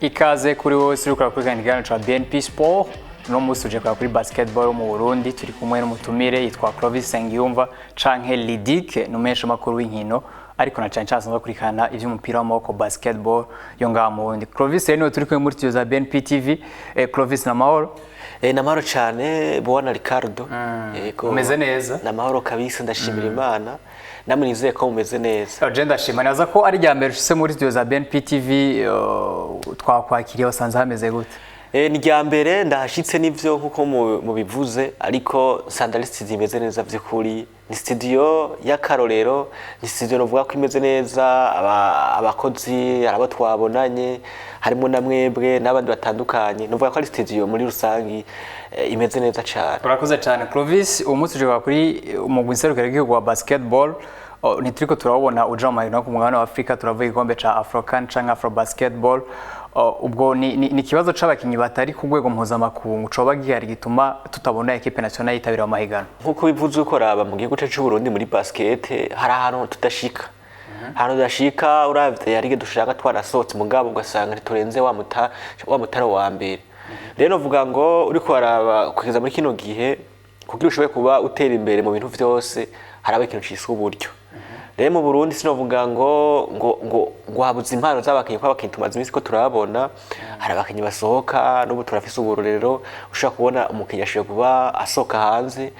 Ikaze kuri wose uriko urakurikirana ikiganiro ca BNP Sport. Uno munsi tuje kuraba kuri basketball mu Burundi. Turi kumwe n'umutumire yitwa Clovis Nsengiyumva canke Lidic, ni umumenyeshamakuru w'inkino, ariko na cane cane asanzwe akurikirana ivy'umupira w'amaboko, basketball yo ngaha mu Burundi. Clovis rero niwe turi kumwe muri studio za BNP TV. Clovis, n'amahoro? Namahoro cyane, bwana Ricardo. Yego. Umeze neza? Namahoro kabisa, ndashimira Imana. Namwe nizeye ko mumeze neza. Je ndashima. Nibaza ko ari irya mbere ushitse muri studio za BNP TV. Twakwakiriye, wasanze hameze gute? Ni rya mbere ndahashitse nivyo, nkuko mubivuze, ariko nsanga studio imeze neza vy'ukuri. Ni studio y'akarorero, ni studio novuga ko imeze neza. Abakozi hari abo twabonanye, harimo na mwebwe n'abandi batandukanye. Novuga ko ari studio muri rusangi imeze neza cane. Urakoze cyane, Clovis. Uwo munsi tuje kuri umugwi nserukiragihugu wa basketball. Ntituriko turawubona uja mu mahiganwa ku mugabane wa Afrika. Turavuga igikombe ca Afrocan canke Afro Basketball. Ubwo ni ikibazo c'abakinyi batari ku rwego mpuzamakungu coba gihari gituma tutabona équipe nationale yitabira mu mahiganwa? Nkuko bivuze, uko raba mu gihugu cyacu c'Uburundi muri basket hari ahantu tudashika, ahantu tudashika. Uravye hari igihe dushaka twarasohotse, mugabo ugasanga ntiturenze wa mutaro wa mbere. Rero novuga ngo uriko waraba kugeza muri kino gihe, kugira ushobore kuba utera imbere mu bintu vyose, haraba ikintu ciswe uburyo. Rero mu Burundi sinovuga ngo habuze impano z'abakinyi, kuko abakinyi tumaze iminsi ko turabona hari abakinyi basohoka. N'ubu turafise uburorero, ushobora kubona umukinyi ashoboye kuba asohoka hanze.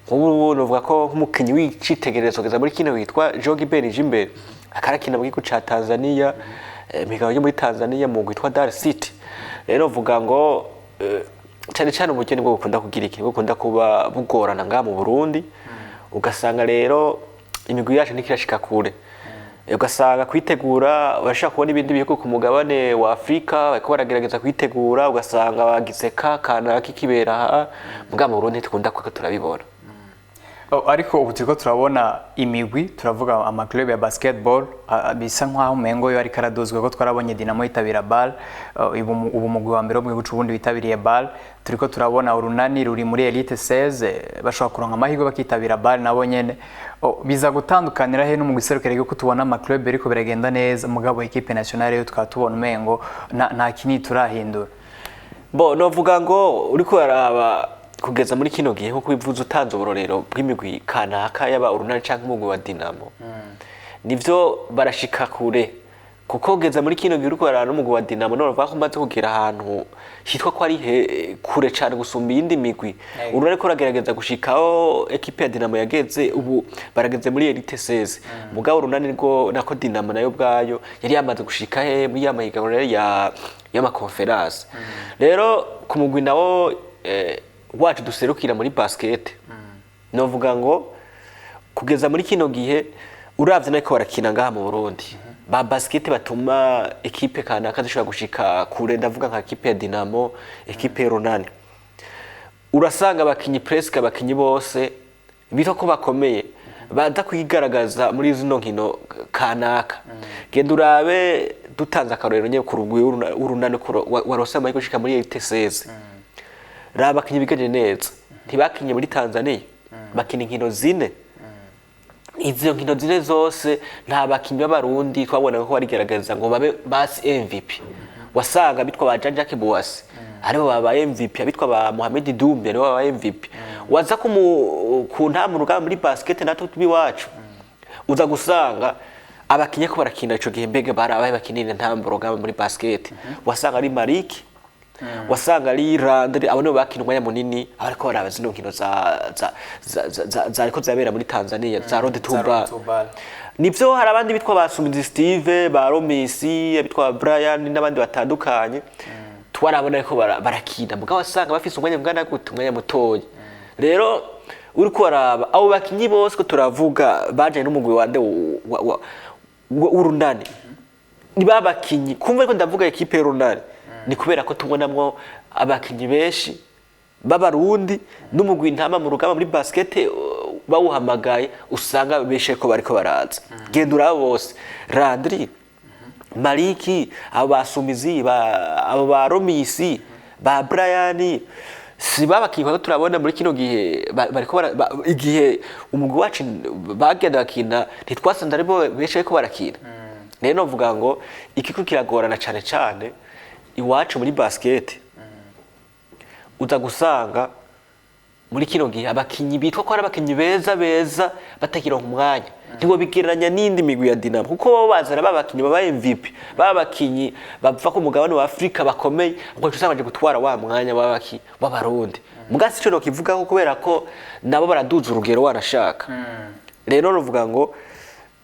Nk'ubu novuga ko nk'umukinyi w'icitegererezo kugeza muri kino witwa Jogi Ben Jimbere akarakina mu gihugu ca Tanzania, migabo yo muri Tanzania mu witwa Dar City. Rero novuga ngo cyane cyane uburyo nibwo bukunda kugira ikintu bukunda kuba bugorana ngaha mu Burundi. Ugasanga rero imigwi yacu ntikirashika kure. Ugasanga kwitegura, urashobora kubona ibindi bihugu ku mugabane wa Afurika bariko baragerageza kwitegura, ugasanga bagize ka kanaka kibera aha, mugabo mu Burundi ntikunda kuko turabibona. Oh, ariko ubu turiko turabona imigwi, turavuga ama club ya basketball, bisa nkaho umengo yo ariko aradozwa, ko twarabonye Dinamo yitabira BAL. Ubu mugwi wa mbere wo mu gihugu c'Uburundi witabiriye BAL. Turiko turabona Urunani ruri muri Elite 16, bashobora kuronka amahirwe bakitabira BAL nabo nyene. Oh, biza gutandukanira he no mu giserukira ko tubona ama club ariko biragenda neza, mugabo équipe nationale yo tukaba tubona umengo nta kinini turahindura? Bo novuga ngo uriko uraraba kugeza muri kino gihe, nkuko bivuze, utanze uburorero bw'imigwi kanaka, yaba Urunani canke umugwi wa Dinamo, nivyo barashika kure, kuko kugeza muri kino gihe uriko uraraba n'umugwi wa Dinamo none bavuga ko umaze kugera ahantu hitwa ko ari kure cane gusumba iyindi migwi. Urunani ko uragerageza gushikaho équipe ya Dinamo yageze, ubu barageze muri Elite 16, mugabo Urunani rwo nako Dinamo nayo ubwayo yari yamaze gushika he muri ya mahiganwa rero ya y'ama conférence. Rero ku mugwi nawo wacu duserukira muri basket, novuga ngo kugeza muri kino gihe uravye nariko barakina ngaha mu Burundi ba basket batuma équipe kanaka zishobora gushika kure, ndavuga nka équipe ya Dinamo, équipe ya Runani, urasanga abakinyi, presque abakinyi bose bitwa ko bakomeye baza kwigaragaza muri zino nkino kanaka. Genda urabe, dutanze akarorero nyene ku rugwi w'Urunani warose amahirwe gushika muri Elite 16, raba abakinyi bigeje neza ntibakinye muri Tanzania, bakina inkino zine. Izo nkino zine zose nta bakinyi b'Abarundi twabona ko barigerageza ngo babe basi MVP. Wasanga bitwa ba Jean Jacques Boissy aribo babaye MVP, abitwa ba Mohamed Dumbe aribo babaye MVP. Waza ku ntama urugamba muri basket natwe tubiwacu, uza gusanga abakinyi ko barakina ico gihe, mbega barabaye bakinira ntamba urugamba muri basket? Wasanga ari Mariki, wasanga ari Landry, abo nibo bakina umwanya munini abariko baraba zino nkino za zariko zabera muri Tanzania za Road to Za Bar. Road to Bar. Nivyo, hari abandi bitwa ba Sumizi Steve, ba Romisi, abitwa ba Brian n'abandi batandukanye twarabona ko barakina, mugabo wasanga bafise umwanya ungana gute? Umwanya mutoya. Rero uriko waraba abo bakinyi bose ko turavuga baje n'umugwi wande w'Urunani, ni ba bakinyi kumva ariko ndavuga équipe y'Urunani ni kubera ko tubonamwo abakinyi benshi b'Abarundi n'umugwi Ntama mu rugamba muri basket bawuhamagaye usanga benshi ko bariko baraza. Genda uraba bose, Landry, Maliki, abo basumizi, abo ba Romisi, ba Brian, si babakinyi ko turabona muri kino gihe bariko igihe umugwi wacu bagenda bakina ntitwasanze aribo benshi bariko barakina. Rero novuga ngo ikiko kiragorana cane cane. Iwacu muri basket uza gusanga muri kino gihe abakinyi bitwa ko ari abakinyi beza beza batakironka umwanya. Ntiwobigereranya n'indi migwi ya Dinamo, kuko baba bazana ba bakinyi baba MVP, ba bakinyi bava ku mugabane wa Afrika bakomeye, ubwo usanga baje gutwara wa mwanya w'abaki w'Abarundi. Mugasi ico nokivugaho, kubera ko nabo baraduza urugero wanashaka. Rero ruvuga ngo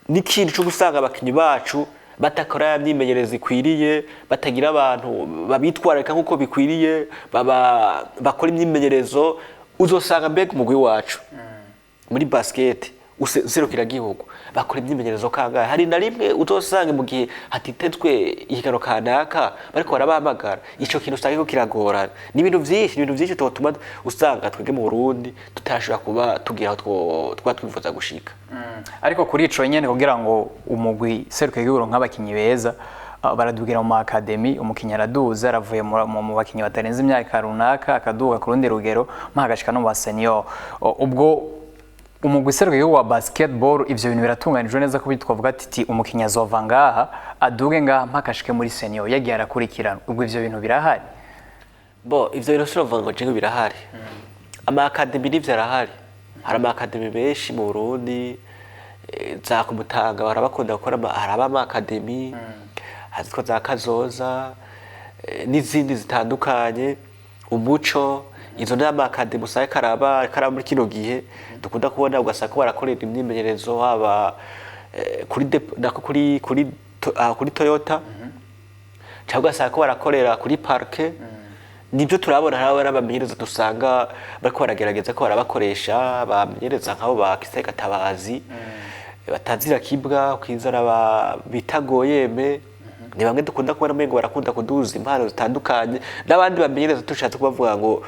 n'ikintu cyo gusanga abakinyi bacu batakora ya myimenyerezo ikwiriye, batagira abantu babitwararika nk'uko bikwiriye, baba bakora imyimenyerezo. Uzosanga mbega umugwi wacu muri basket userukiragihugu bakora imyimenyerezo kangahe? Hari na rimwe uzosanga mu gihe hatitezwe ihiganwa kanaka bariko barabahamagara. Ico kintu usanga ko kiragorana. Ni ibintu vyinshi, ni ibintu vyinshi totuma usanga twebwe mu Burundi tutarashobora kuba tugira aho twa twifuza gushika. Ariko kuri ico nyene, kugira ngo umugwi serukiragihugu nk'abakinyi beza, baradugira mu academy, umukinyi araduza, aravuye mu bakinyi batarenze imyaka runaka, akaduga ku rundi rugero mpaka agashika no mu ba senior. Ubwo umugwi serukiragihugu wa basketball, ivyo bintu biratunganijwe neza ko twavuga ati umukinyi azova ngaha, aduge ngaha, mpaka ashike muri senior, yagiye arakurikirana? Ubwo ivyo bintu birahari? Bo, ivyo bintu sinovuga ngo jewe birahari. Ama academy nivyo arahari, hari ama academy menshi mu Burundi, za Kumutanga barabakunda gukora, haraba ama academy hazitwa za Kazoza, n'izindi zitandukanye, Umuco. Izo ni ama academy usanga karaba muri kino gihe dukunda kubona, ugasanga ko barakorera imyimenyerezo haba kuri nako kuri Toyota, cyangwa ugasanga ko barakorera kuri parke. Nibyo turabona, hari n'abamenyereza dusanga bariko baragerageza ko barabakoresha, bamenyereza nk'abo ba Kisai Gatabazi, batazira kibwa ukizana ba bita Goyeme. Ni bamwe dukunda kubona umengo barakunda kuduza impano zitandukanye, n'abandi bamenyereza tushatse kubavuga ngo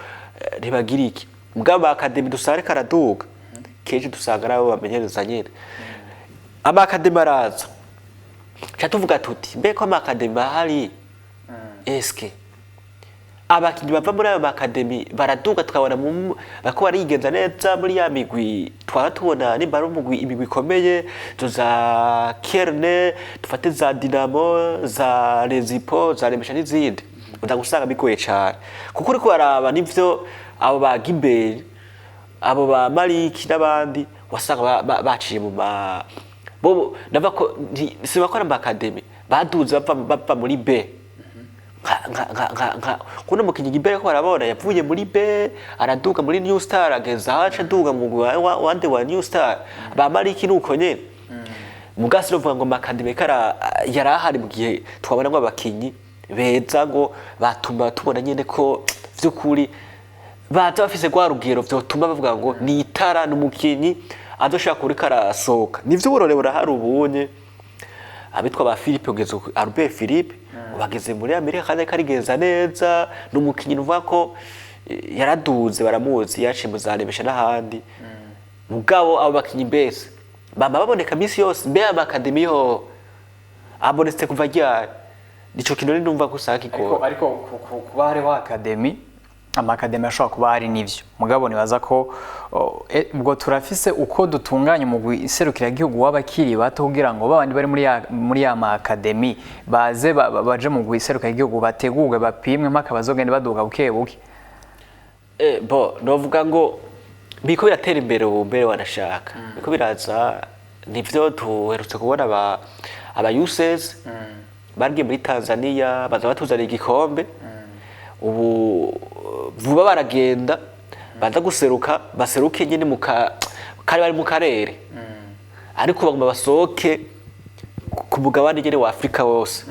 ntibagira iki. Mugabo academy dusanga ariko araduga, kenshi dusanga ari abo bamenyereza nyene. Ama academy araza, ca tuvuga tuti mbeko ama academy ahari, eske abakinyi bava muri ayo ma academy baraduga, tukabona bako barigenza neza muri ya migwi twaba tubona, nimba ari umugwi, imigwi ikomeye, tuza Kerne, dufate za Dinamo, za Rezipo, za Remesha n'izindi? Uza gusanga bigoye cane, kuko uriko baraba nivyo abo ba Giberi, abo ba Maliki n'abandi wasanga baciye mu ma bo nava ko sibakora mu academy, baduze bava muri B. Nka kuno mukinyi Gibere ko barabona yavuye muri B, araduga muri New Star, ageza aho aca aduga mu wande wa New Star. Ba Maliki nuko nyene. Mugasi novuga ngo ma academy kara yari ahari mu gihe twabona ngo abakinyi beza ngo batuma tubona nyene ko vy'ukuri baza bafise rwa rugero vyotuma bavuga ngo ni itara, ni umukinyi azoshaka kuriko arasohoka. Nivyo, uburore burahari. Ubunye abitwa ba Philippe, ugeze Albert Philippe ubageze muri Amerika kandi ariko arigenza neza, ni umukinyi uvuga ko yaraduze, baramuzi, yaciye mu za Remesha n'ahandi. Mugabo abo bakinyi mbese bama baboneka misi yose? Mbe ama academy yo abonetse kuva ryari? Nico kintu rero numva ko usanga Ariko kigora. Ariko kuba hariho academy, ama academy ashobora kuba hari n'ivyo, mugabo nibaza ko ubwo turafise uko dutunganya umugwi serukiragihugu w'abakiri bato, kugira ngo babandi bari muri ya ma academy baze baje mu mugwi serukiragihugu, bategurwe, bapimwe, mpaka bazogende baduga buke buke. Bo novuga ngo biriko biratera imbere ubu, mbere wanashaka biriko biraza. Nivyo, duherutse kubona aba USS bagiye muri Tanzania, baza batuzanira igikombe. Ubu vuba baragenda, baza guseruka, baseruke nyine mu kari bari mu karere, ariko bagomba basohoke ku mugabane nyene wa Afrika wose.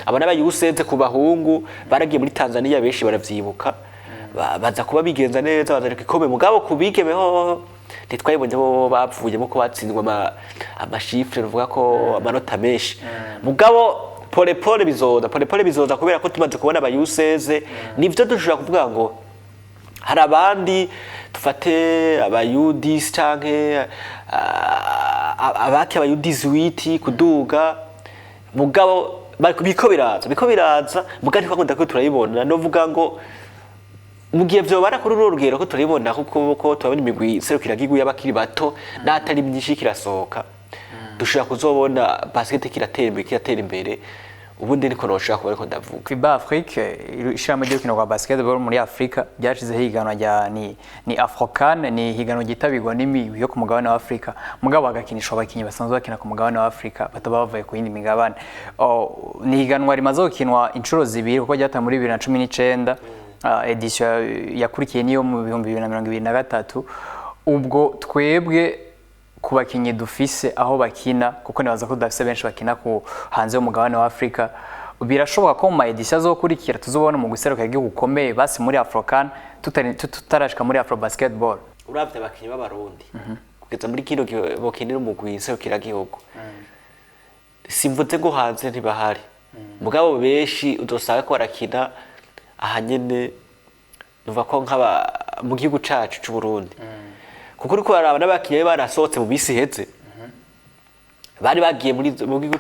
Aba n'aba USS ku bahungu baragiye muri Tanzania, benshi baravyibuka, baza kuba bigenza neza, bazana igikombe. Mugabo ku bigeme ho ntitwayibonye, bo bapfuyemo ko batsindwa ama chiffres, ruvuga ko amanota menshi. Mugabo pole pole bizoza, pole pole bizoza, kubera ko tumaze kubona aba USS, nivyo dushobora kuvuga ngo hari abandi, dufate aba U10 canke abaki aba U18 kuduga. Mugabo biko biraza, biko biraza, mugabo ntitwakunda ko turayibona. Novuga ngo mu gihe vyobara kuri uru rugero ko turabibona, kuko ko turabona imigwi serukiragihugu y'abakiri bato n'atari myinshi kirasohoka, dushobora kuzobona basket kiratera imbere, kiratera imbere. Ubundi niko noshobora kuba ariko ndavuga. FIBA Afrique, ishirahamwe ry'urukino rwa basketball muri Afrika, ryashizeho ihiganwa rya ni Afrocan, ni ihiganwa ryitabirwa n'imigwi yo ku mugabane wa Afrika, mugabo hagakinishwa abakinyi basanzwe bakina ku mugabane wa Afrika bataba bavuye ku yindi migabane. Oh, ni ihiganwa rimaze gukinwa inshuro zibiri kuko ryataye muri 2019, édition yakurikiye niyo mu 2023. Ubwo twebwe ku bakinyi dufise aho bakina, kuko nibaza ko tudafise benshi bakina ku hanze y'umugabane wa Afrika, birashoboka ko mu ma édition azokurikira tuzobona mu guseruka igihugu ukomeye basi muri Afrocan, tutarashika muri Afro Basketball. Uravye abakinyi b'Abarundi kugeza muri kino gihe bokinira umugwi nserukiragihugu, simvuze ngo hanze ntibahari, mugabo benshi uzosanga ko barakina aha nyene, nuva ko nk'aba mu gihugu cacu c'u Burundi, kuko uriko uraraba n'abakinyi barasohotse mu misi iheze bari bagiye mu gihugu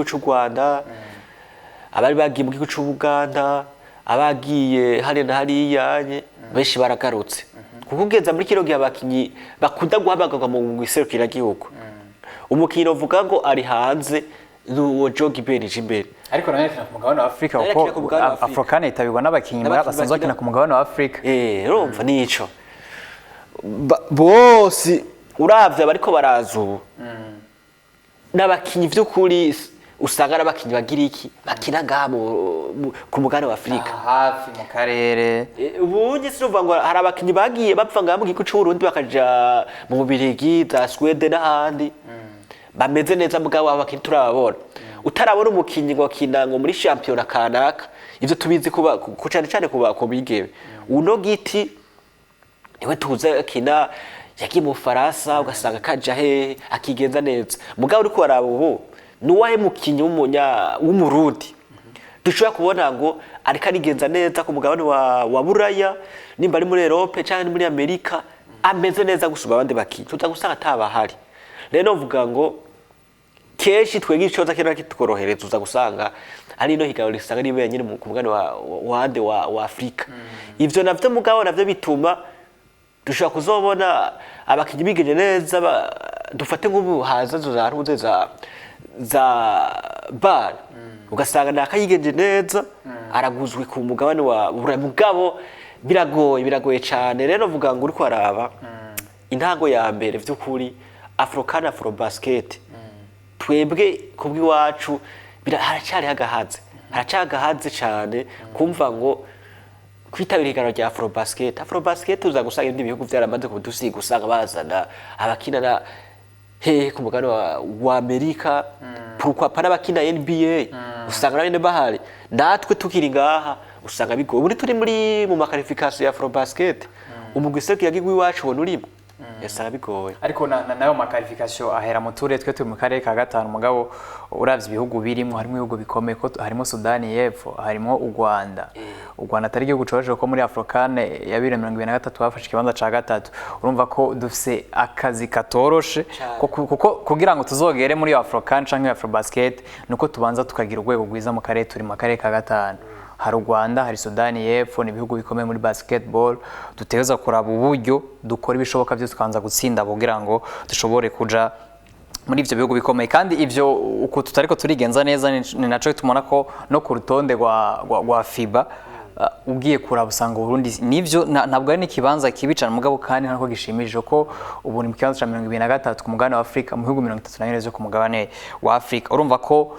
c'u Rwanda, abari bagiye mu gihugu c'u Buganda, abagiye hariya na hariya nye, benshi baragarutse, kuko ugeza muri kino gihe abakinyi bakunda guhamagarwa mu gihugu, umukinyi uvuga ngo ari hanze ni uwo Joe Gibert imbere. Ariko nawe akina ku mugabane wa Afrika. Nawe Kuko akina ku mugabane wa Afrika. Afrocan yitabirwa n'abakinyi N'abakinyi basanzwe bakina ku mugabane wa Afrika. Urumva nico bose uravye bariko baraza ubu n'abakinyi vy'ukuri usanga ari abakinyi bagira iki, bakina ngaha ku mugabane wa Afrika. Hafi mu karere. Ubundi sinumva ngo hari abakinyi bagiye bapfa ngaha mu gihugu c'Uburundi bakaja mu Bubirigi, za Swede n'ahandi, bameze neza, mugabo abo bakinyi turababona. Utarabona umukinyi ngo akina ngo muri shampiyona kanaka, ivyo tubizi kuba ku cane cane kuba ku bigeme. Uno giti niwe tuzi akina, yagiye mu Bufaransa, ugasanga kaja hehe akigenza neza, mugabo uriko waraba ubu nuwahe mukinyi w'umunya w'Umurundi dushobora kubona ngo ariko arigenza neza ku mugabane wa Buraya, nimba ari muri Europe canke muri Amerika, ameze neza gusumba abandi bakinyi? Tuza gusanga atabahari. Rero novuga ngo kenshi twebwe icoza kino kitworohereza, uza gusanga ari ino higanwa risanga ribera nyine ku mugabane wande wa Afrika. Ivyo navyo mugabo navyo bituma dushobora kuzobona abakinyi bigenje neza, dufate nk'ubu haza zo za ntuze za BAL, ugasanga nakayigenje neza araguzwe ku mugabane wa Burayi, mugabo biragoye, biragoye cyane. Rero vuga ngo uriko araba intango ya mbere vy'ukuri Afrocan, Afro Basket, twebwe kubw'iwacu haracari hagahaze, haracari agahaze cyane kumva ngo kwitabira ihiganwa rya Afro Basket. Afro Basket uza gusanga ibindi bihugu vyaramaze kudusiga, usanga bazana abakina na hehe ku mugabane wa Amerika, pourquoi pas n'abakina NBA, usanga nabo nyene bahari. Natwe tukiri ngaha usanga bigoye. Ubundi turi muri mu ma qualification ya Afro Basket, umugwi serukiragihugu iwacu ubona urimo, usanga bigoye. Ariko nayo ma qualification ahera mu turere, twe turi mu karere ka gatanu, mugabo uravye ibihugu birimo, harimo ibihugu bikomeye, ko harimo Sudani y'Epfo, harimo u Rwanda. U Rwanda atari igihugu coroshe, ko muri Afrocan ya 2023 bafashe ikibanza ca gatatu. Urumva ko dufise akazi katoroshe, kuko kugira ngo tuzogere muri Afrocan canke Afro Basket nuko tubanza tukagira urwego rwiza mu karere. Turi mu karere ka gatanu, hari u Rwanda, hari Sudani y'Epfo, ni ibihugu bikomeye muri basketball. Dutegerezwa kuraba uburyo dukora ibishoboka byose tukanza gutsinda kugira ngo dushobore kuja muri ivyo bihugu bikomeye. Kandi ivyo uko tutariko turigenza neza, ni naco tumona ko no ku rutonde rwa FIBA, ugiye kuraba usanga Burundi nivyo ntabwo ari n'ikibanza kibi cane, mugabo kandi ntabwo gishimishije, ko ubu ni mu kibanza ca 23 ku mugabane wa Afrika mu bihugu 34 vyo ku mugabane wa Afrika. Urumva ko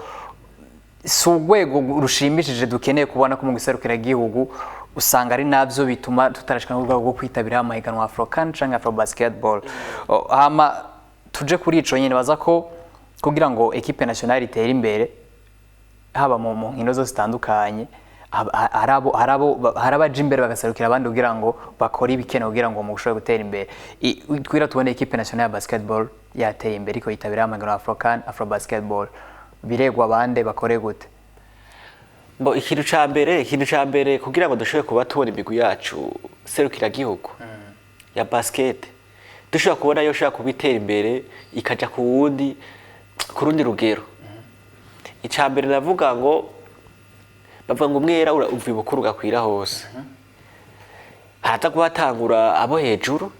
si urwego rushimishije dukeneye kubona ko mu gihugu, usanga ari nabyo bituma tutarashika n'urwego rwo kwitabira amahiganwa Afrocan canke Afro Basketball. Oh, hama tuje kuri ico nyene, baza ko kugira ngo équipe nationale itere imbere, haba mu nkino zose zitandukanye, hari abaja imbere bagaserukira abandi kugira ngo bakore ibikenewe kugira ngo mu ushobore gutera imbere. Twira tubone équipe nationale ya basketball yateye imbere, ariko yitabira amahiganwa Afrocan, Afro Basketball, biregwa bande? Bakore gute? Bo, ikintu ca mbere kugira ngo dushobore kuba tubona imigwi yacu serukiragihugu ya basket, dushobora kubona yo ushobora kuba itera imbere ikaja ku rundi rugero, ica mbere navuga ngo bavuga ngo umwera uva ibukuru ugakwira hose. Haraza kuba hatangura abo hejuru,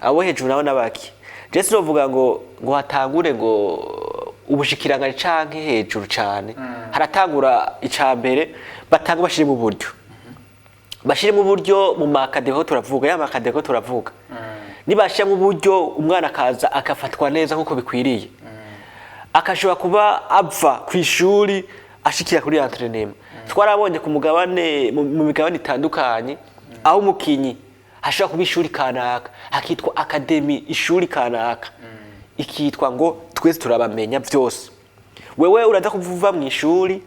abo hejuru nabo n'abaki. Je sinovuga ngo hatangure ngo ubushikiranganji canke hejuru cane. Haratangura icambere, batanga bashire mu buryo, bashire mu buryo mu ma académies ho turavuga, ya ma académies ho turavuga. Nibashira mu buryo, umwana akaza akafatwa neza nkuko bikwiriye, akashobora kuba ava ku ishuri ashikira kuri entraînement. Twarabonye ku mugabane, mu migabane itandukanye, aho umukinyi hashobora kuba ishuri kanaka hakitwa académie, ishuri kanaka ikitwa ngo twese turabamenya byose. Wewe uraza kuva mu ishuri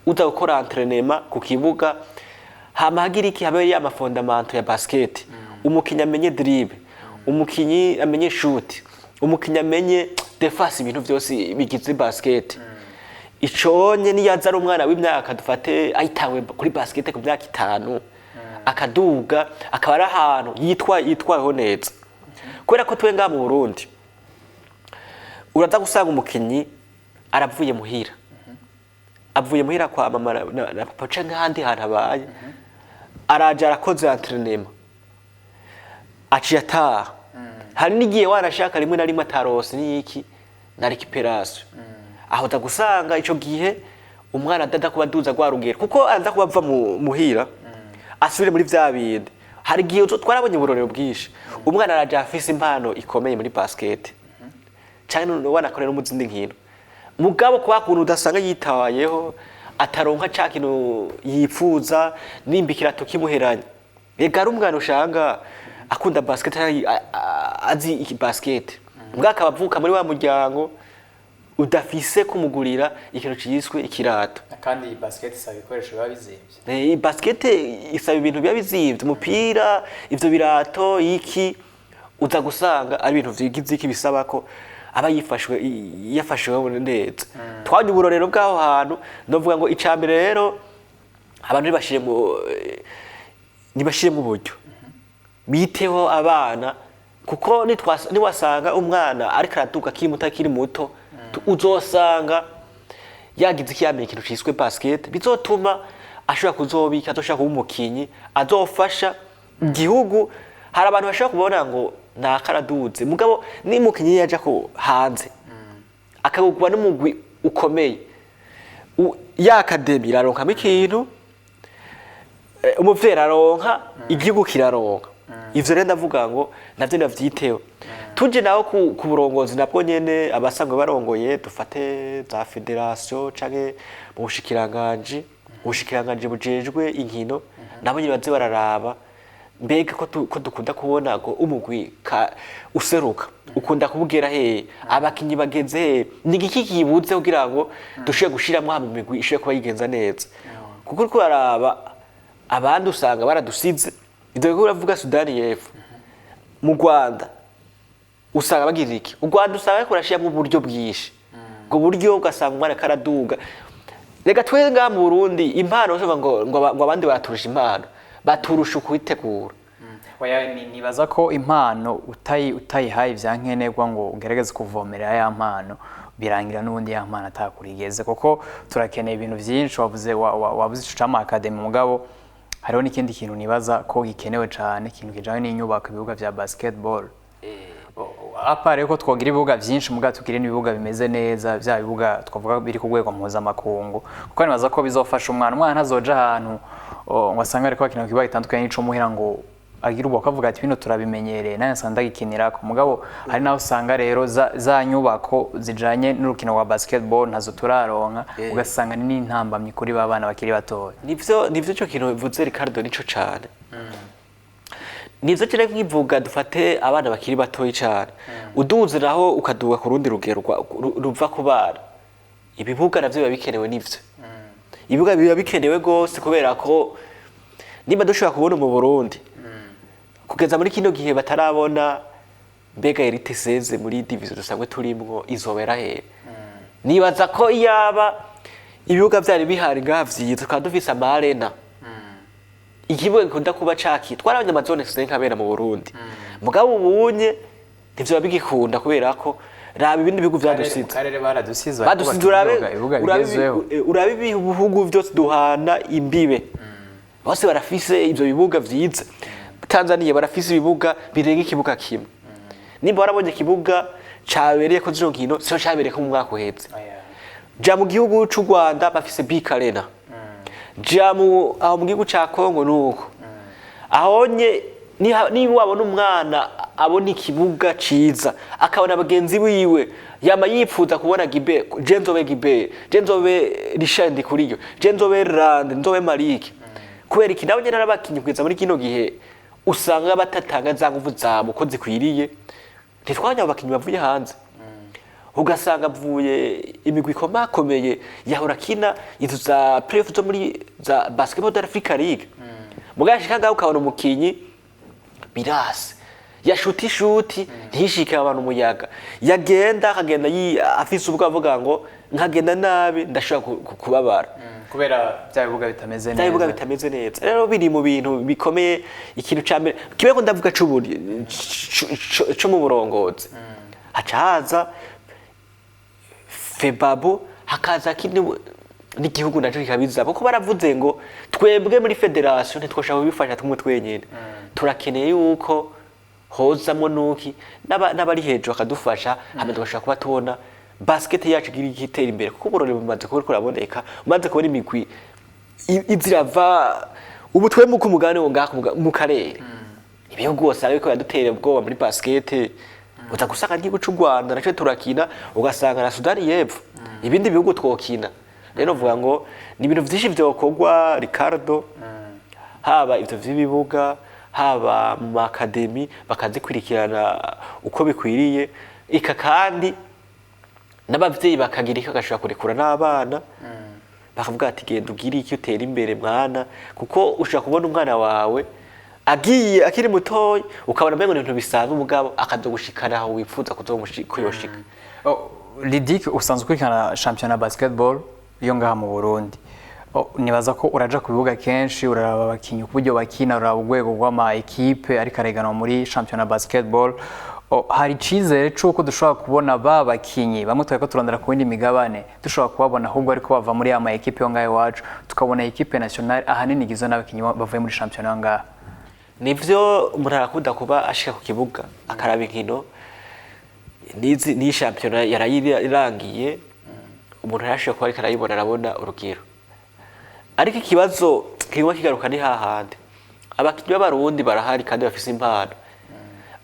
uza gukora entraînement ku kibuga, hama hagira iki, habe ya ma fondamentaux ya basket, umukinyi amenye dribble, umukinyi amenye shoot, umukinyi amenye défense, ibintu byose bigize basket. Iconye niyaza ari umwana w'imyaka, dufate ayitawe kuri basket ku myaka 5, akaduga akaba ari ahantu yitwayeho neza. Kubera ko twe ngaha mu Burundi uraza gusanga umukinyi aravuye muhira, avuye muhira kwa mama na papa canke ahandi hantu abaye, araje arakoze entraînement, aciye ataha. Hari n'igihe wanashaka rimwe na rimwe atarose n'iki na récupération. Aho uza gusanga ico gihe umwana adada kuba aduza rwa rugero, kuko araza kuba ava muhira asubire muri vya bindi. Hari igihe twarabonye uburorero bwinshi, umwana araje afise impano ikomeye muri basket canke wanakorera no mu zindi nkino, mugabo kwa kuntu udasanga yitayeho, ataronka ca kintu yipfuza, nimba ikirato kimuheranye. Ega ari umwana ushanga akunda basket canke azi iki basket, mbwa akaba avuka muri wa muryango udafise kumugurira ikintu ciswe ikirato. Kandi iyi basket isaba ibikoresho biba bizimvye. Basket isaba ibintu biba bizimvye, umupira, ivyo birato, iki, uza gusanga ari ibintu vyigize iki, bisaba ko aba yifashwe, yafashwe neza. Twabonye uburorero bw'aho hantu. Novuga ngo icambere rero, abantu ntibashire mu buryo, biteho abana, kuko niwasanga umwana ariko araduka akiri muto, uzosanga yagize ikiyamenya ikintu ciswe basket, bizotuma ashobora kuzobika, azoshobora kuba umukinyi azofasha igihugu. Hari abantu bashobora kubona ngo nakaraduze, mugabo nimukinyi yaja ko hanze akagurwa n'umugwi ukomeye, ya académie iraronkamo ikintu, umuvyeyi araronka, igihugu kiraronka. Ivyo rero ndavuga ngo navyo navyiteho. Tuje naho ku burongozi, nabwo nyene abasanzwe barongoye, dufate za fédération canke mu bushikiranganji, ubushikiranganji bujejwe inkino, nabo nyene baze bararaba mbega ko dukunda kubona ngo umugwi useruka ukunda kubugera hehe, abakinyi bageze hehe, ni igiki kibuze kugira ngo dushobore gushiramwo hama imigwi ishobore kuba yigenza neza. Kuko uriko uraraba abandi usanga baradusize. Ivyo biriko uravuga Sudani y'Epfo, mu Rwanda usanga bagira iki, u Rwanda usanga bariko barashiramwo uburyo bwinshi, ubwo buryo ugasanga umwana karaduga. Reka twe ngaha mu Burundi impano ushobora ngo abandi baraturusha impano, baturusha ukuyitegura. Oya, nibaza ko impano utayihaye ivyankenerwa ngo ugerageze kuvomerera ya mpano, birangira n'ubundi ya mpano atakurigeze, kuko turakeneye ibintu vyinshi. Wavuze wavuze ico c'ama académies, mugabo hariho n'ikindi kintu nibaza ko gikenewe cane, ikintu kijanye n'inyubako, ibibuga vya basketball. À part ko twogira ibibuga vyinshi, mugabo tugire n'ibibuga bimeze neza, vya bibuga twavuga biri ku rwego mpuzamakungu, kuko nibaza ko bizofasha umwana. Umwana ntazoja ahantu ngo asange ariko bakina ku kibuga gitandukanye n'ico muhira ngo agira ubwo akavuga ati bino turabimenyereye, nawe nsanga ndagikinirako. Mugabo hari naho usanga rero za nyubako zijanye n'urukino rwa basketball ntazo turaronka, ugasanga ni n'intambamyi kuri ba bana bakiri batoya. Nivyo, ico kintu bivuze Ricardo nico cane, nivyo cyane. Nkivuga dufate abana bakiri batoyi cane, uduze naho ukaduga ku rundi rugero ruva ku bana, ibibuga navyo biba bikenewe. Nivyo, ibibuga biba bikenewe gose, kubera ko nimba dushobora kubona mu Burundi kugeza muri kino gihe batarabona mbega élite 16 muri division dusanzwe turimwo izobera hehe, nibaza ko iyaba ibibuga vyari bihari ngaha vyiza, tukaba dufise ama arena, ikibuga gikunda kuba caki, twarabonye ama zone 5 abera mu Burundi, mugabo ubunye ntivyo bigikunda, kubera ko raba ibindi bihugu vyadusize. Mu karere baradusize. Badusize. Bakubaka urabe ibibuga urabe bigezweho. Urabe ibihugu vyose duhana imbibe, bose barafise ivyo bibuga vyiza. Tanzania barafise ibibuga birenga ikibuga kimwe. Nimba warabonye ikibuga cabereye ko zino nkino, sico cabereye ko mu mwaka uheze. Oya. Ja mu gihugu c'u Rwanda bafise BK Arena. Ja mu aho mu gihugu ca Kongo nuko ahonye niba wabona umwana abona ikibuga ciza, akabona bagenzi wiwe, yama yipfuza kubona Gibe, je nzobe Gibe, je nzobe Richard Ndikuriyo, je nzobe Rande, nzobe Marike. Kubera iki? Nabo nyene n'abakinyi kugeza muri kino gihe usanga batatanga za nguvu zabo ko zikwiriye. Ntitwanya abo bakinyi bavuye hanze, ugasanga avuye imigwi ikomakomeye yahora akina izo za playoff zo muri za Basketball Africa League, mugashika ngaho ukabona umukinyi birase, yashuti shuti ntishike abantu umuyaga, yagenda akagenda afise ubwo avuga ngo nkagenda nabi ndashobora kubabara. Kubera bya bibuga bitameze bya bibuga neza. Bitameze neza. Rero biri mu bintu bikomeye. Ikintu ca mbere kimwe ko ndavuga co mu burongozi, haca haza FEBABU, hakaza kindi n'igihugu naco kikabiza, kuko baravuze ngo twebwe muri fédération ntitwoshobora kubifasha tumwe twenyene, turakeneye yuko hozamwo nuki n'abari hejuru bakadufasha, hama tugashobora kuba tubona basket yacu igira itera imbere, kuko uburori bumaze kuba buriko buraboneka, umaze kubona imigwi izirava ubu twebwe ku mugabane wo ngaha mu karere, ibihugu usanga biriko biradutera ubwoba muri basket, uza gusanga igihugu c'u Rwanda naco turakina, ugasanga na Sudani y'Epfo, ibindi bihugu twokina. Rero novuga ngo ni ibintu vyinshi vyokorwa, Ricardo, haba ivyo vy'ibibuga, haba mu ma académies bakazikurikirana uko bikwiriye, ika kandi n'abavyeyi bakagira icyo bagashobora kurekura n'abana, bakavuga ati genda ugire icyo utera imbere mwana, kuko ushobora kubona umwana wawe agiye akiri mutoya ukabona mbega ibintu bisanzwe, umugabo akazogushikana aho wifuza kuyoshika. Oh, Lidic, usanzwe ukurikirana shampiyona basketball yo ngaha mu Burundi. Oh, nibaza ko uraja ku bibuga kenshi, uraraba abakinyi uburyo bakina, uraraba urwego rw'ama équipes ariko areganwa muri shampiyona basketball. Oh, hari icizere c'uko dushobora kubona ba bakinyi bamwe twariko turondera ku yindi migabane dushobora kubabona ahubwo ariko bava muri ya ma équipes yo ngaha iwacu, tukabona équipe nationale ahanini igizwe n'abakinyi bavuye muri shampiyona yo ngaha? Nivyo, umuntu arakunda kuba ashika ku kibuga akaraba inkino nizi ni shampiyona yarayirangiye, umuntu yarashoboye kuba ariko arayibona, arabona urugero. Ariko ikibazo kirimo kigaruka ni hahandi abakinyi b'Abarundi barahari kandi bafise impano,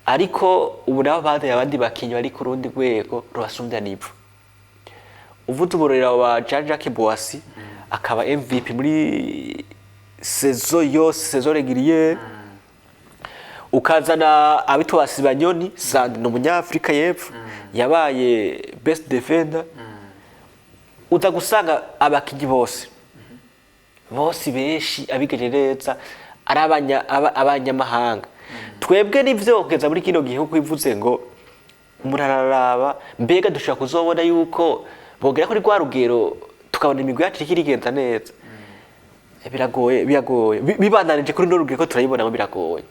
ariko ubu nabo bazanye abandi bakinyi bari ku rundi rwego rubasumbya n'ivu. Uvuze umurorero wa Jean Jacques Boissy, akaba MVP muri saison yose, saison régulière, ukazana abitwa Sibanyoni Sand, ni umunyafrika y'Epfo yabaye best defender, uza gusanga abakinyi bose bose benshi abigeje neza ari abanyamahanga. Twebwe nivyo, kugeza muri kino gihe uko ivuze ngo umuntu araraba mbega dushobora kuzobona yuko bogera kuri rwa rugero tukabona imigwi yacu iriko irigenza neza, biragoye, biragoye. Bibandanije kuri no rugero ko turayibonamo, biragoye,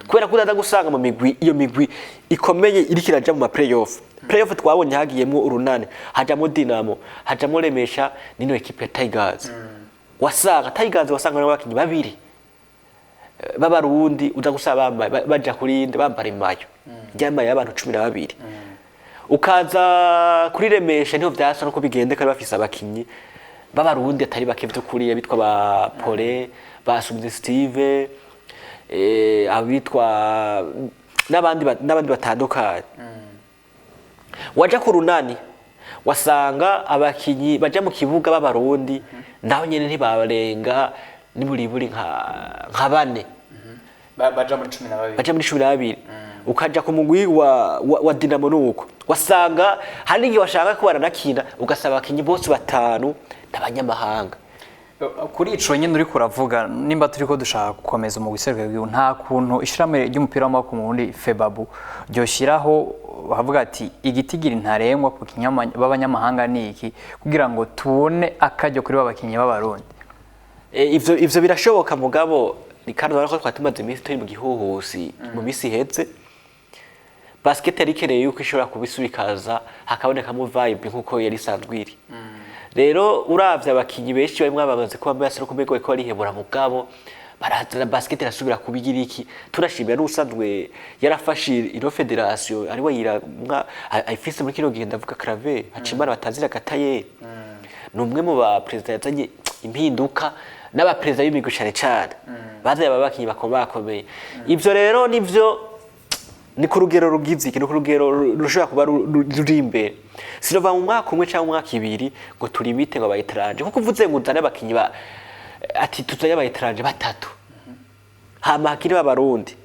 kubera ko uraza gusanga mu migwi, iyo migwi ikomeye iriko iraja mu ma playoff. Playoff twabonye hagiyemwo Urunani, hajamwo Dinamo, hajamwo Remesha nino équipe ya Tigers. Wasanga Tigers, wasanga n'abakinyi babiri b'Abarundi, uza gusaba bambaye baja kurinde bambara imayo ryamaye y'abantu 12. Ukaza kuri Remesha niho vyasa nuko bigende, kandi bafise abakinyi b'Abarundi atari bake vy'ukuri, abitwa ba Pole, ba Sumzi Steve, abitwa n'abandi n'abandi batandukanye. Waja ku Runani wasanga abakinyi baja mu kibuga b'Abarundi naho nyene ntibarenga niburiburi nka bane. Baja muri 12. Baja muri 12. Ukaja ku mugwi wa Dinamo nuko wasanga hari n'igihe washaka ko baranakina ugasaba abakinyi bose batanu n'abanyamahanga. Kuri ico nyene uriko uravuga, nimba turiko dushaka gukomeza umugwi w'igihugu, nta kuntu ishirahamwe ry'umupira w'amaboko mu Burundi FEBABU ryoshyiraho bavuga ati igitigiri ntarengwa ku b'abanyamahanga ni iki, kugira ngo tubone akaryo kuri ba bakinyi b'Abarundi? Ivyo birashoboka, mugabo Ricardo, ko twari tumaze iminsi turi mu gihuhusi mu minsi iheze, basket yari ikeneye yuko ishobora kubisubikaza hakabonekamo vibe nkuko yari isanzwe iri. Rero uravye abakinyi benshi barimwo bamaze kuba basa no kumego ko barihebura, mugabo barazana basket irasubira kubigira iki. Turashimira n'usanzwe yarafashe ino fédération, ariwe yiramwa ayifise muri kino gihe, ndavuga Claver Hacimana batazira gataye. Ni umwe mu ba perezida yazanye impinduka n'abaperezida b'imigwi cane cane bazanye abakinyi bakomeye. Ivyo rero nivyo ni ku rugero rugize iki, ni ku rugero rushobora kuba ruri imbere. Sinova mu mwaka umwe cyangwa umwaka ibiri ngo turimite ngo aba étrangers, kuko uvuze ngo uzane abakinyi ba ati tuzanye aba étrangers batatu hama hakiri b'Abarundi,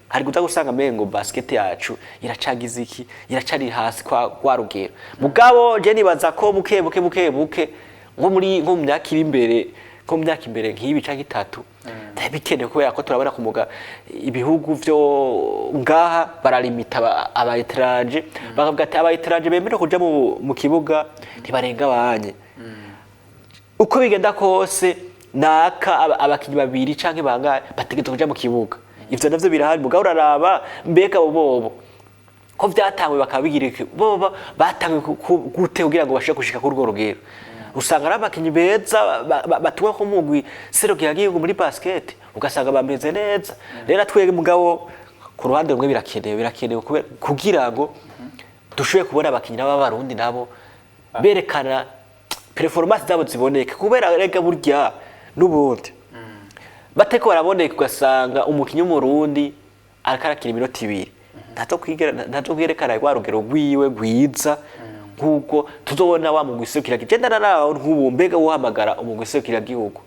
hari kuza gusanga mengo basket yacu iracagize iki, iracari hasi kwa rugero. Mugabo je nibaza ko buke buke buke buke, nko mu myaka iri imbere, nko mu myaka imbere nk'ibi canke itatu, bikenewe, kubera ko turabona ku muga ibihugu vyo ngaha baralimita aba étrangers, bakavuga ati aba étrangers bemerewe kuja mu kibuga ntibarenga banye, uko bigenda kose naka abakinyi babiri canke bangahe bategerezwa kuja mu kibuga. Ivyo navyo birahari. Mugabo uraraba mbega abo bobo ko vyatanguye bakabigira iki, bobo batanguye gute kugira ngo bashobore gushika kuri urwo rugero? Usanga ari abakinyi beza batumwa ko mugwi serukiragihugu muri basket, ugasanga bameze neza. Rero twebwe mugabo ku ruhande rumwe birakenewe kugira ngo dushobore kubona abakinyi n'abarundi nabo berekana performance zabo ziboneke, kubera rega burya n'ubundi bateko baraboneka, ugasanga umukinyi w'Umurundi ariko arakina iminota 2, ntazo kwerekana rwa rugero rwiwe rwiza nk'uko tuzobona wa mugwi serukiragihugu. Je ndararaba nk'ubu mbega wohamagara umugwi serukiragihugu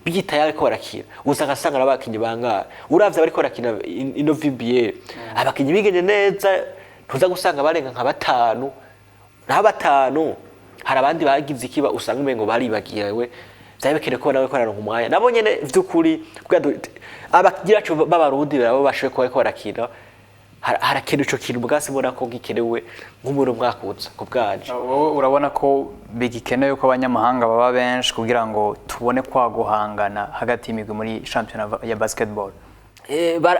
biyitaye ariko barakina, usanga asanga ari abakinyi bangahe? Uravye abariko barakina ino VBL, abakinyi bigenye neza ntuza gusanga barenga nka batanu. Naho batanu hari abandi bagize ikiba, usanga umengo baribagiwe. Vyari bikenewe ko nawe ko araronka umwanya nabo nyene vy'ukuri, kugira abakinyi bacu b'Abarundi nabo bashoboye kuba bariko barakina. Harakenewe ico kintu bwasi mbona ko gikenewe nk'umuntu umwaka uza ku bwanje. Wowe urabona ko bigikenewe ko abanyamahanga baba benshi kugira ngo tubone kwa guhangana hagati y'imigwi muri shampiyona ya basketball?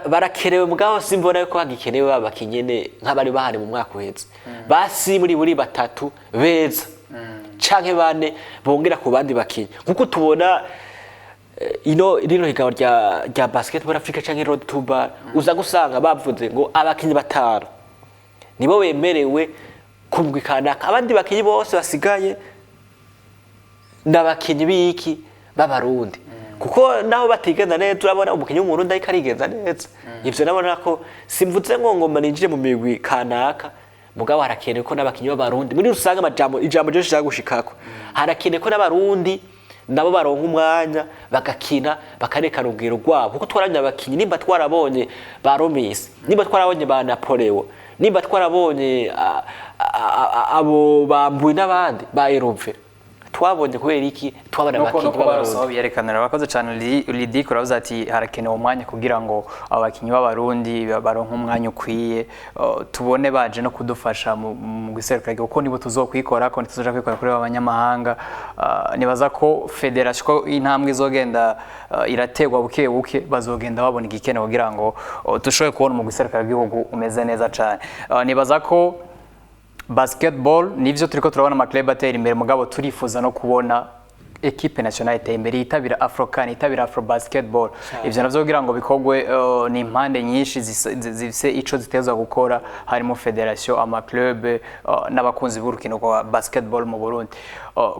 Barakenewe, mugabo simbona ko hagikenewe abakinyi nyene nk'abari bahari mu mwaka uheze. Basi muri batatu beza canke bane bongera ku bandi bakinyi, nkuko tubona ino rino higanwa rya Basketball Africa canke Road to BAL, uza gusanga bavuze ngo abakinyi batanu nibo bemerewe kumugwi kanaka, abandi bakinyi bose basigaye n'abakinyi b'iki b'Abarundi, kuko naho batigenza neza urabona umukinyi w'Umurundi ariko arigenza neza. Ivyo nabona ko simvuze ngo ngoma ninjire mu migwi kanaka, mugabo harakenewe ko n'abakinyi b'Abarundi muri rusange, amajambo ijambo ryo nshaka gushikako, harakenewe ko n'Abarundi nabo baronka umwanya bagakina, bakarekana urugero rwabo, kuko twarabonye abakinyi, nimba twarabonye ba Romisi, nimba twarabonye ba Napoleo, nimba twarabonye abo bambuye n'abandi ba Erove, twabonye kubera iki twabona nuko abakinyi nuko barose b'Abarundi. Aho biyerekanira. Urakoze cyane Lidic. Uravuze ati harakenewe umwanya kugira ngo abakinyi b'Abarundi baronke umwanya ukwiye, tubone baje no kudufasha mu guserukira igihugu, kuko nibo tuzokwikora ko ntituzoja kwikora kuri abanyamahanga. Nibaza ko fédération ko intambwe izogenda irategwa buke buke, bazogenda babona igikenewe kugira ngo dushobore kubona mu guserukira igihugu umeze neza cyane. Nibaza ko basketball nivyo turiko turabona ama club atera imbere, mugabo turifuza no kubona équipe nationale iteye imbere, yitabira Afrocan, yitabira Afro Basketball. Ivyo navyo kugira ngo bikorwe ni impande nyinshi zifise ico zitezwa gukora, harimo fédération, ama club n'abakunzi b'urukino rwa basketball mu Burundi.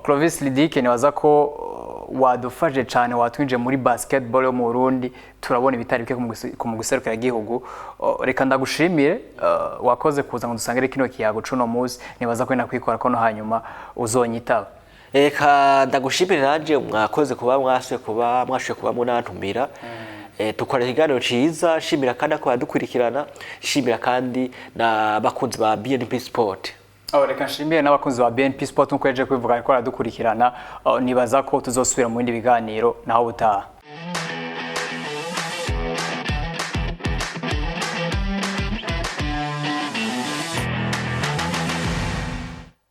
Clovis Lidic, nibaza ko wadufashe cyane, watwinjiye muri basketball yo mu Burundi, turabona ibitari bike ku mugwi serukiragihugu. Reka ndagushimire, wakoze kuza ngo dusangire kino kiyago cuno munsi. Nibaza ko nakwikora ko no hanyuma uzonyitaba. Reka ndagushimire nanje, mwakoze kuba mwasuye kuba mwashoboye kuba munantumira. Dukora ikiganiro ciza. Shimira kandi ko badukurikirana, shimira kandi n'abakunzi ba BNP Sport. Oh, reka nshimire n'abakunzi ba BNP Sport nkuko yaje kubivuga ariko aradukurikirana. Oh, nibaza ko tuzosubira mu bindi biganiro naho butaha.